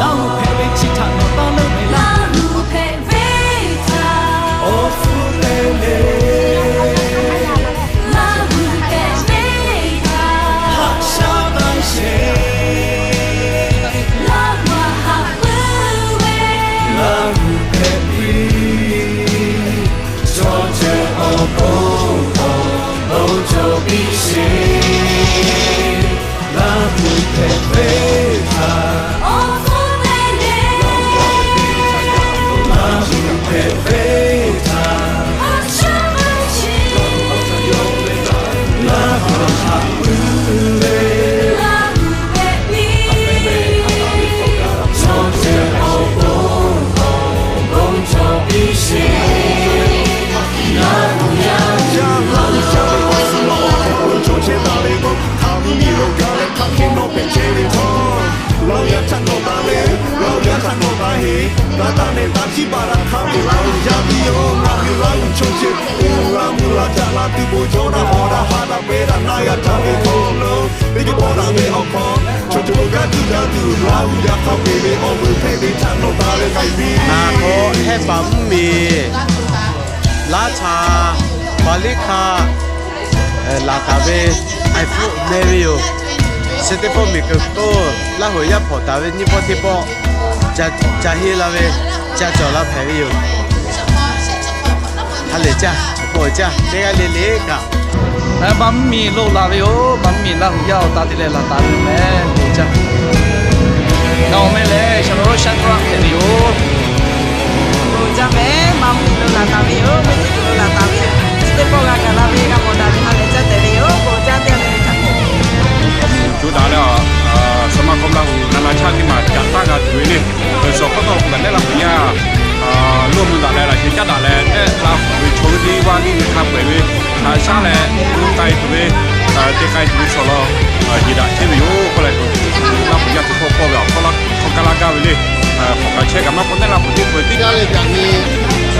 Laˇ huˍ hpehꞈ ve chi htaꞈ nawˬ taˇ leuˆ ve laˇ. Laˇ huˍ hpehꞈ ve htaꞈ awˬ hpfuhˇ te le. Laˇ huˍ hpehꞈ ve htaꞈ haꞈ shaˉ taˇ sheˍ. Laˇ huˍ haꞈ puiˉ ve. Laˇ huˍ hpehꞈ ve chaw ceuˬ awˬ pon awˬ bon cawˬ piˇ sheˍ. Laˇ huˍ hpehꞈ ve htaꞈ awˬ hpfuhˇ te le. Laˇ huˍ hpehꞈ ve htaꞈ haꞈ shaˉ taˇ sheˍ. Laˇ huˍ haꞈ puiˉ ve. Laˇ huˍ hpehꞈ ve chaw ceuˬ awˬ pon awˬ bon cawˬ piˇ sheˍ. Laˇ huˍ yaˇ, Laˇ huˍ yaˇ ve awˬ suhˍ awˬ hk'aw lo cawˬ chehˇ taˍ ve k'o, hk'a mvuhˇ miˬ lo gaˬ leh hk'aˬ hk'e nawˬ hpehꞈ chehˇ ve htawˇ, Laˇ huˍ yaˇ htaꞈ nawˬ taˍ ve, Laˇ huˍ yaˇ htaꞈ nawˬ taˍ heˍ, gaˬ taˇ nehˬ taˇ chiˇ baˬ daꞈ hk'a ve Laˇ huˍ yaˇ tiˉ yoˬ. Ngaˬ hui Laˇ huˍ chaw ceuˬ uiˍ la mvuh la caꞈ la tuˬ bon cawˬ daꞈ hawˬ daꞈ haꞈ daꞈ pehˇ daꞈ na g'a htaꞈ ve hk'aw lo, teˇ ceuˬ pawˆ daꞈ ve awˬ hk'aw, chaw ceuˬ lo kanˉ tuˬ jaˇ tuˬ Laˇ huˍ yaˇ hk'a peu-eˬ ve awˬ vuiˬ hpehꞈ ve htaꞈ nawˬ taˍ ve k'ai piˇ. Ngaˬ k'awꞈ hehˇ paˍ mvuhˇ miˬ Laˇ chaˍ Baˍliˇ hk'a laˬ taˍ ve, aiˬ hpfuhˆ meh ve yoˬ. Chi teˇ pawˆ miˬ guiˬ hk'oˆ Laˇ huˍ yaˇ hpawꞈ taˍ ve nyiˇ pawˆ teˇ pawˆ ca heˆ la ve, ca cawˬ la hpehꞈ ve yoˬ. Ha lehˬ caˇ, awˬ pon caˇ, teˇ g'aˇ le le kaꞈ. Maˇ mvuhˇ miˬ lo laˬ ve yoˬ. Maˇ mvuhˇ miˬ Laˇ huˍ yaˇ awˬ ta te leh laˬ taˍ ve yoˬ meh. Bon caˇ. Ngaˬ awˬ meh lehˬ Shaˍlonˍ Roˉ Shaˉ Htuˇ Aˆ hpehꞈ ve yoˬ. Bon caˇ meh. Maˇ mvuhˇ miˬ lo laˬ taˍ ve yoˬ. Mvuhˇ miˬ lo laˬ taˍ ve yoˬ. Chi teˇ pawˆ g'a gaˬ la ve g'a mawˬ daꞈ ve ha lehˬ caˇ tehꞈ ve yoˬ. Bon caˇ tehꞈ ve yoˬ. Coˇ daꞈ leh, สมาคม Laˇ huˍ na na chaˇ teˇ maˬ caꞈ taˇ g'a tuˬ ve le. G'uiˬ sha hk'aw tawˇ lo k'o gaˬ leh Laˇ huˍ yaˇ loˇ mvuh daꞈ leh laꞈ sheh caˉ daꞈ leh, ehˉ Laˇ huˍ ve chaw liˇ vaˇ liˇ ve hk'a peu-eˬ ve haꞈ shaˉ leh, mvuhˇ k'ai tuˬ ve, te k'ai tuˬ ve chaw law, yeˬ daꞈ chehˇ ve yoˬ k'oˆ leh, Laˇ huˍ yaˇ teˇ hkawˇ kawˇ ve awˬ hkawˇ laˇ hk'awꞈ ka laˇ gaˇ ve le. Hk'awꞈ kaꞈ chehˇ kaꞈ maˇ k'awꞈ neˉ Laˇ huˍ teˇ hkawˇ tiˉ gaˇ leh yaꞈ nyi,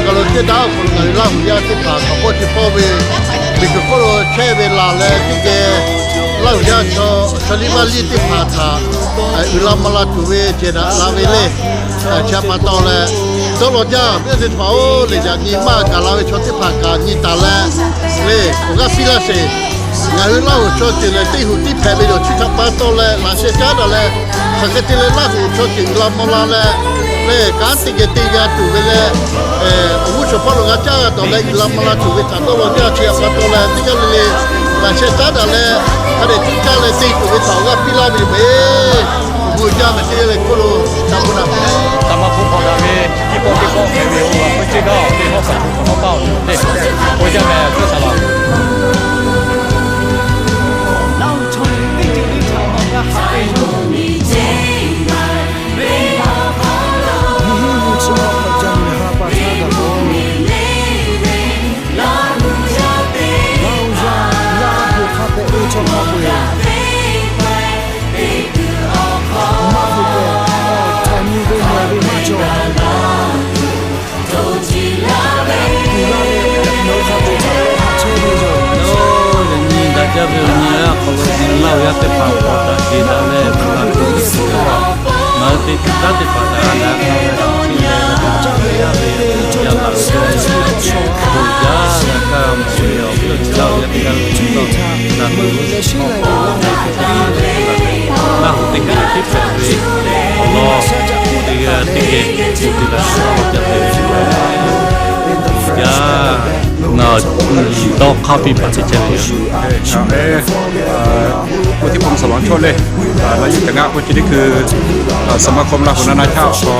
ngaˬ lo teˇ daˇ awˬ hk'aw lo ngaˬ hui Laˇ huˍ yaˇ teˇ hpaˍ hk'awꞈ hpawˇ chi hpawˇ ve miˬ guiˬ hk'oˆ lo chehˇ ve laˬ leh teˇ geh Laˇ huˍ yaˇ chaw, chaw liˇ vaˇ liˇ teˇ hpaˍ htaꞈ uiˍ la mvuh la tuˬ ve cehˬ daꞈ la ve le. Chi pa taw leh, dawˇ law jaˇ, teˇ hpaˍ-oˬ, lehˬ yaꞈ nyi maˇ gaˬ la ve chaw teˇ hpaˍ kaꞈ nyi taˍ leh, le awˬ g'aˇ piˇ laˇ sheˍ. Ngaˬ hui Laˇ huˍ chaw ceuˬ lehˬ teˇ huˍ tiˉ hpehꞈ ve yoˬ. Chi htaꞈ pa taw leh laꞈ sheh caˉ daꞈ leh, hk'aˬ hk'e te leh Laˇ huˍ chaw ceuˬ uiˍ la mvuh la leh, le kanˉ teˇ geh te g'a tuˬ ve leh, awˬ g'uˇ suhˍ hpawˇ lo g'a caˇ g'a tawˍ leh uiˍ la mvuh la tuˬ ve htaꞈ dawˇ law jaˇ. Chi pa taw leh teˇ g'aˇ le le laꞈ sheh caˉ daꞈ leh, hk'a dehꞈ cuˇ caˇ leh te tuˬ ve htaꞈ awˬ g'aˇ piˇ laˇ ve yoˬ meh. Awˬ bon uiˍ jaˇ meh teˇ g'aˇ le hk'oˆ lo ca k'oˆ naˍ. Kaꞈ maˇ hpfuhˆ hk'awꞈ daꞈ ve, tiˉ pawˆ teˇ pawˆ hpehꞈ ve yoˬ. Hk'e ceˇ gaˇ awˬ teˇ hawˉ kaꞈ hpu hk'awꞈ nawˉ paˇ awˬ teˇ, k'oˆ jaˇ meh k'oˆ shaˍ laˬ. Laˇ huˍ chaw teˇ ceuˬ teˇ htaꞈ maˇ g'a haꞈ ve yoˬ. Nyi hiˉ nyi chi ma hk'awꞈ ca nyi ha pa htaˇ kaꞈ k'o, Laˇ huˍ yaˇ, Laˇ huˍ yaˇ hk'a peu-eˬ ve chaw hk'a peu-eˬ maˇ hpeuꞈ tehꞈ, awˬ htaiˍ nyi ve mehˬ ve maˇ cawˬ. Kuˬ laˇ ve nawˬ hui hk'a peu-eˬ htaꞈ leh haꞈ chehˇ ve yoˬ. Yaꞈ nyi daꞈ jaˇ ve awˬ nyi laˇ k'awꞈ ve nyi Laˇ huˍ yaˇ teˇ hpaˍ k'awꞈ daꞈ jeˬ daꞈ leh, kuˬ laˇ ve teˇ hpaˍ, ngaˬ hui te tuˬ taˇ teˇ hpaˍ htaꞈ g'a na k'a ve, chi leh g'a na ve yaˇ ve yaˇ laꞈ ve, bon jaˇ g'a kaˇ mawˬ ve awˬ viˉ awˬ nyi Laˇ huˍ yaˇ teˇ g'aˇ ve chaw na tuˬ, Laˇ huˍ teˇ geh teˇ hpehꞈ ve awˬ lawn, teˇ geh teˇ geh tuˬ te la sha awˬ jaˇ ve yaˇ. Ngaˬ dawˇ hk'aˇ piˇ paˍ teˇ cehˇ ve yoˬ. ผู้ที่พงศวรโชติเล่ แล้วอยู่แต่งะ ผู้ที่นี่คือ สมาคมลาหูนานาชาติ ก็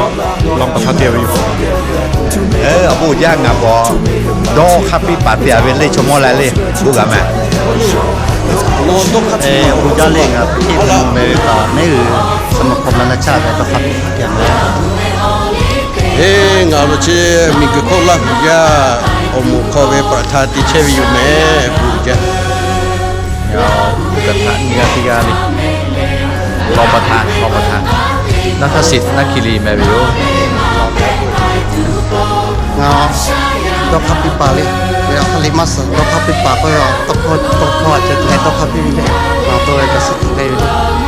รองประธานเตี้ยไปอยู่ Awˬ bon jaˇ, ngaˬ paw dawˇ hk'aˇ piˇ paˍ te-a ve le, chaw mawˇ la le, bon g'a mehˍ. Awˬ bon jaˇ le, ngaˬ teˇ hpaˍ meh ve kaꞈ, neˉ uiˍ สมาคมนานาชาติ ve dawˇ hk'aˇ piˇ paˍ te-a ve. Eˬ, ngaˬ lo chi miˬguiˬ hk'oˆ Laˇ huˍ yaˇ awˬ moˍ hk'aw ve ประธาน te chehˇ ve yoˬ mehˍ, bon jaˇ. Ngaˬ ประธาน nyi g'aˇ teˇ g'aˇ le, รองประธาน รองประธาน naˇ htaˇ shiˍ naˇ hki li meh ve yoˬ. Ngaˬ dawˇ hk'aˇ piˇ paˍ le, ve awˬ hk'aˇ liꞈ maˇ suhˍ dawˇ hk'aˇ piˇ paˍ k'oˆ ve, tawˇ hkawˇ tawˇ hkawˇ a ceh te leh dawˇ hk'aˇ piˇ ve le, ngaˬ tawˇ ve kaꞈ suhˍ te leh ve le,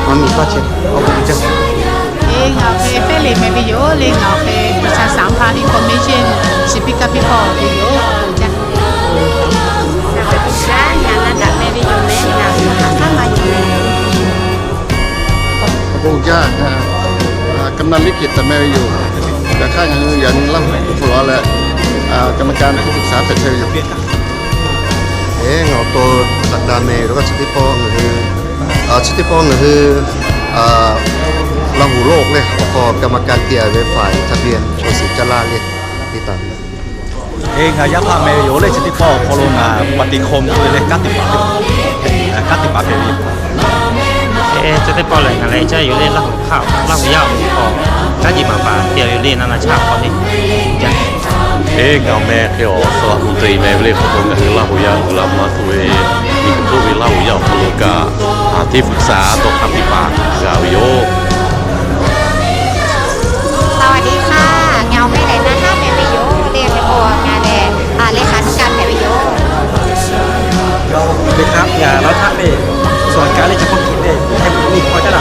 awˬ miˬ paˇ ceh awˬ bon jaˇ. Eˬ, ngaˬ awˬ hk'e Peˇ Leˍ meh ve yoˬ le, ngaˬ awˬ hk'e ประชาสัมพันธ์ information ชีพิกาพิพอล ve yoˬ, bon jaˇ. Ngaˬ ve bon jaˇ, ngaˬ Laˇ daꞈ meh ve yoˬ mehˍ, ngaˬ ve haꞈ hk'aˉ ma yoˬ mehˍ. Awˬ bon jaˇ, กำนัน ลิขิต meh ve yoˬ. Yaꞈ hk'aˇ ngaˬ hui yaꞈ nyi Laˇ huˍ hk'oˆ lo a leh, กรรมการ ที่ปรึกษา hpehꞈ chehˇ ve yoˬ. Eˬ, ngaˬ awˬ to daꞈ daꞈ meh ve k'o, chi teˇ pawˆ ngaˬ hui, chi teˇ pawˆ ngaˬ hui Laˇ huˍ โลก le awˬ hk'aw กรรมการ te-a ve ฝ่ายทะเบียน ชาวศรีจารา le, te taˍ ve. Eˬ, ngaˬ yaˇ hpaˇ meh ve yoˬ le, chi teˇ pawˆ awˬ hk'aw lo ngaˬ ปฏิคม ve le, kanˉ te paˍ, kanˉ te paˍ hpehꞈ ve yoˬ. Eˬ, chi teˇ pawˆ lehˬ ngaˬ lehˬ caˇ yoˬ le, Laˇ huˍ hk'aˇ Laˇ huˍ yaˇ awˬ hk'aw kanˉ ji maˍ paˍ te-a ve yoˬ le, naˇ naˇ chaˇ awˬ hk'aw le. Eˬ, ngaˬ meh hk'e awˬ suhˍ la hpu te meh ve le, hk'aw k'o ngaˬ hui Laˇ huˍ yaˇ uiˍ la mvuh la tuˬ ve, miˬguiˬ hk'oˆ ve Laˇ huˍ yaˇ awˬ hk'aw lo kaꞈ, teˇ hpu saˍ dawˇ hk'aˇ piˇ paˍ g'a ve yoˬ. สวัสดีค่ะ ngaˬ awˬ meh lehˬ นานา meh ve yoˬ le, hk'e k'o ngaˬ lehˬ เลขานุการ meh ve yoˬ. สวัสดีครับ ngaˬ นานา meh, ส่วนการเล่นเฉพาะกิจ le, hk'e k'o miˬ hk'aw caˇ